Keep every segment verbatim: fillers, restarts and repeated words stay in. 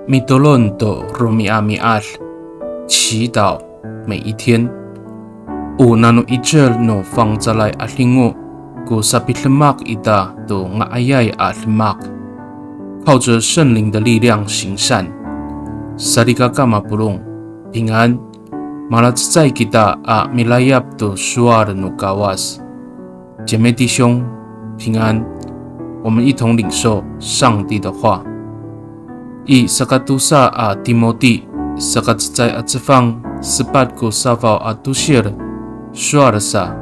Mitolon to romi'ami'ad, 祈祷每一天。O nano 'icel no fangcalay 'adingo ko sapidemak ita to nga'ayay a demak. 靠着圣灵的力量行善。Salikaka mapolong, 平安。Malacecay kita a milayap to sowal no Kawas. 姐妹弟兄，平安。我们一同领受上帝的话。I sakatosa a Timoti, sakacecay a cefang, sepat ko safaw a tosil, sowal sa.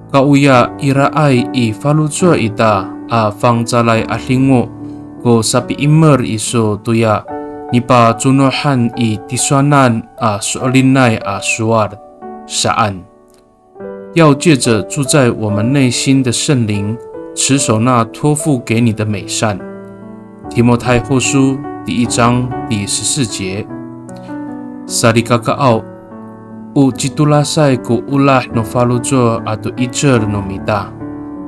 Kaoya iraay i faloco' ita a fangcalay 'adingo ko sapi'imer iso toya nipaconohan i tisowanan a so'elinay a sowal, saan. 要借着住在我们内心的圣灵，持守那托付给你的美善。提摩太后书第一章第十四节。Salikakaaw, o citolasay ko olah no faloco' ato 'icel no mita.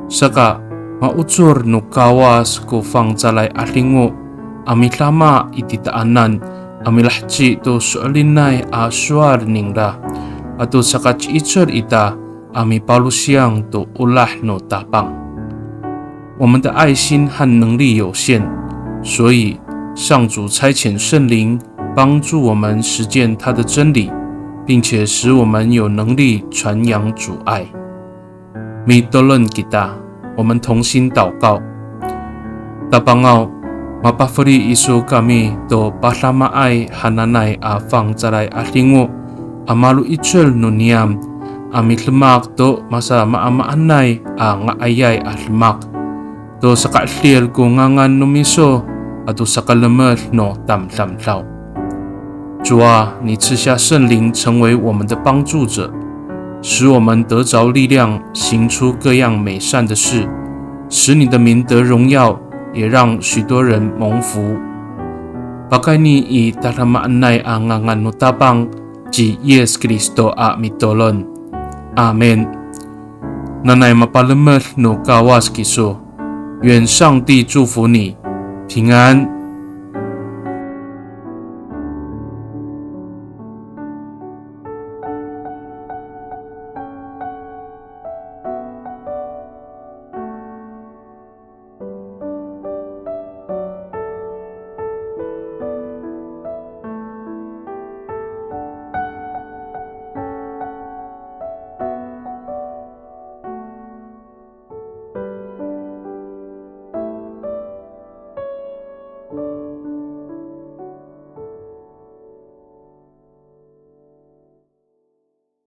Saka, maocor no Kawas ko fangcalay 'adingo a midama i titaanan a milaheci to so'elinay a sowal ningra, ato sakaci'icel ita a mipalosiyang to olah no Tapang. 我们的爱心和能力有限，所以上主差遣圣灵帮助我们实践他的真理，并且使我们有能力传扬主爱。Mitolon kita, 我们同心祷告。Tapangaw, mapafeli iso kami to padamaay hananay a fangcalay 'adingo a malo'icel no niyam a midemak to masamaamaanay a nga'ayay a demak, to saka'edil ko ngangan no miso ato sakalemed no tamdamdaw. 主啊，你赐下圣灵成为我们的帮助者，使我们得着力量，行出各样美善的事，使你的名得荣耀，也让许多人蒙福。Pakayni i tadamaanay a ngangan no Tapang ci Yis Kristo a mitolon. Amin. Nanay mapalemed no Kawas kiso. 愿上帝祝福你，平安。